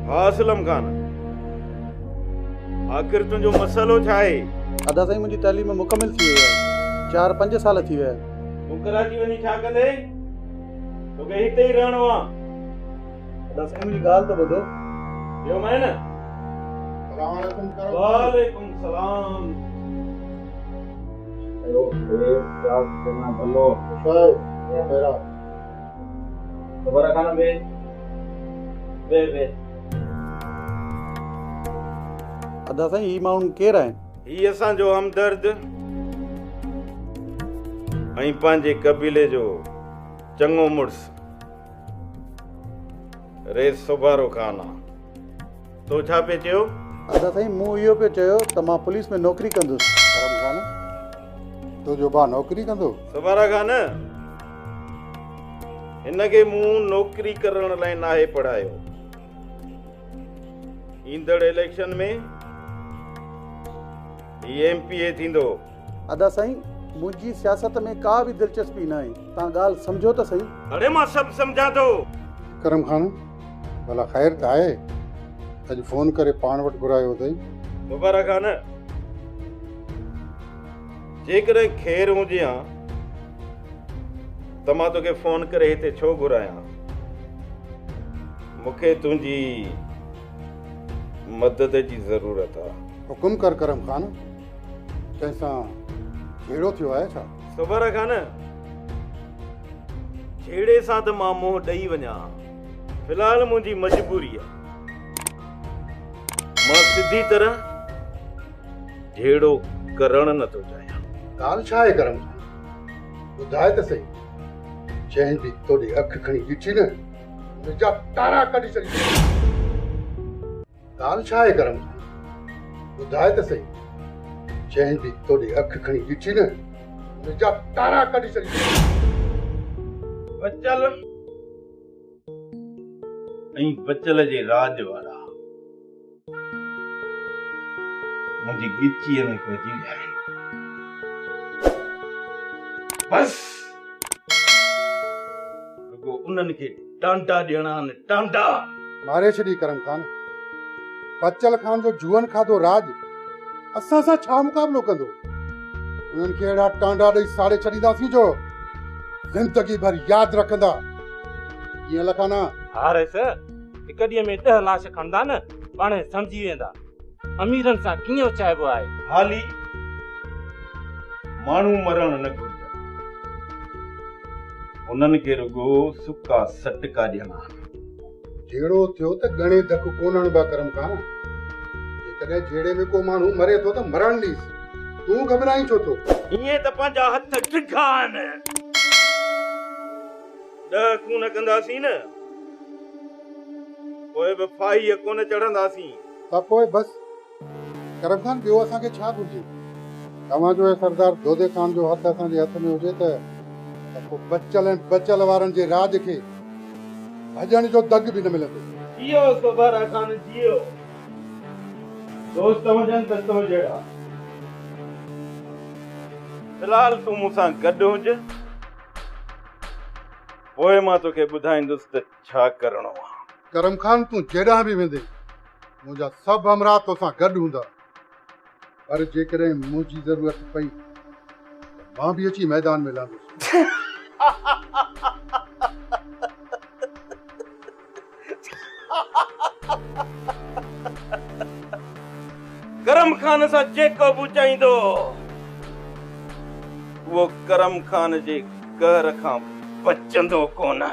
ها اسلم خان، آخر تنهنجو مسئلو ڇا آهي؟ ادا سائين منهنجي تعليم مڪمل ٿي وئي آهي، 4-5 سال ٿي ويا آهن. تون ڪراچي وڃي ڇا ڪندين؟ توکي هتي ئي رهڻو آ. ادا سائين منهنجي ڳالهه ته ٻڌو. چيومانء نه. سلام عليڪم ڪرم. وعليڪم سلام. ادا سائين هي ماڻهو ڪير آهن؟ هي اسان جو همدرد ۽ پنهنجي قبيلي جو چڱو مڙس رئيس سوڀارو خان آ. تو ڇا پئي چيو؟ ادا سائين مون اهو پيو چيو ته مان پوليس ۾ نوڪري ڪندس. ڪرم خان، تنهنجو ڀاء نوڪري ڪندو؟ سوڀارا خان، هن کي مون نوڪري ڪرڻ لاء ناهي پڙهايو. ايندڙ اليڪشن ۾ هي ايم پي اي ٿيندو. ادا سائين منهنجي سياست ۾ ڪا به دلچسپي ناهي، توهان ڳالهه سمجهو ته سهي. اڙي مان سڀ سمجهان ٿو. ڪرم خان، ڀلا خير ته آهي؟ اڄ فون ڪري پاڻ وٽ گهرايو اٿئي. مبارڪ خان، جيڪڏهن خير هجي ها ته مان توکي فون ڪري هتي ڇو گهرايان؟ مون کي تنهنجي مدد جي ضرورت آ. حڪم ڪر ڪرم خان، ڪنهن سان جهيڙو ٿيو آهي ڇا؟ سوڀارا خان، جهيڙي سان ته مان منهن ڏئي وڃان ها، في الحال منهنجي مجبوري آ. مان سڌي طرح جهيڙو ڪرڻ نٿو چاهيان. ڳالهه ڇا آهي ڪرم خان، ٻڌاء ته سهي. جنهن به توڏي اک کڻي ڏٺي نه، ان جا تارا ڪڍي ڇڏيندس. ڳالهه ڇا آهي ڪرم خان، ٻڌاء ته سهي. جنهن به توڏي اک کڻي ڏٺي نه، ان جا تارا ڪڍي ڇڏيندس. بچل ۽ بچل جي راڄ وارا منهنجي ڳچيء ۾ پئجي ويا آهن. بس رڳو انهن کي ٽانڊا ڏيڻا آهن، ٽانڊا. ماري ڇڏي ڪرم خان. بچل خان جو جوئن کاڌو راڄ اسان سان ڇا مقابلو ڪندو؟ انهن کي اهڙا ٽانڊا ڏئي ساڙي ڇڏينداسين جو زندگي ڀر ياد رکندا. ڪيئن لکانا؟ ها رئيس، هڪ ڏينهن ۾ 10 لاش کڻندا نه، پاڻهي سمجهي ويندا. اميرن سان ڪيئن اچائبو آهي. حالي ماڻهو مرڻ نه گهرجن. انهن کي رڳو سڪا سٽڪا ڏيڻا آهن. جهيڙو ٿيو ته ڳڻي ڌڪ ڪونه هڻبا ڪرم خان. جيڪڏهن جهيڙي ۾ ڪو ماڻهو مري ٿو ته مرڻ ڏيس. تون گهٻرائين ڇو ٿو؟ ائين ته پنهنجا هٿ ڊگها آهن. 10 خون ڪنداسين نه، پوء به ڦاهيء ڪونه چڙهنداسين. ته پوء بس ڪرم خان، ٻيو اسان کي ڇا گهرجي؟ توهان جو ۽ سردار دودي خان جو هٿ اسان جي هٿ ۾ هجي ته پوء بچل ۽ بچل وارن جي راڄ کي ڀڄڻ جو دڳ به نه ملندو. جيئو سوڀارا خان جيئو. دوست هجن ته تو جهڙا. في الحال تون مون سان گڏ هج، پوء مان توکي ٻڌائيندس ته ڇا ڪرڻو آ. ڪرم خان تون جيڏانهن به ويندين، منهنجا سڀ همراهه توسان گڏ هوندا. پر جيڪڏهن منهنجي ضرورت پئي ته مان به اچي ميدان ۾ لهندس. ڪرم خان سان جيڪو به چاهيندو اهو ڪرم خان جي قهر کان بچندو ڪونه.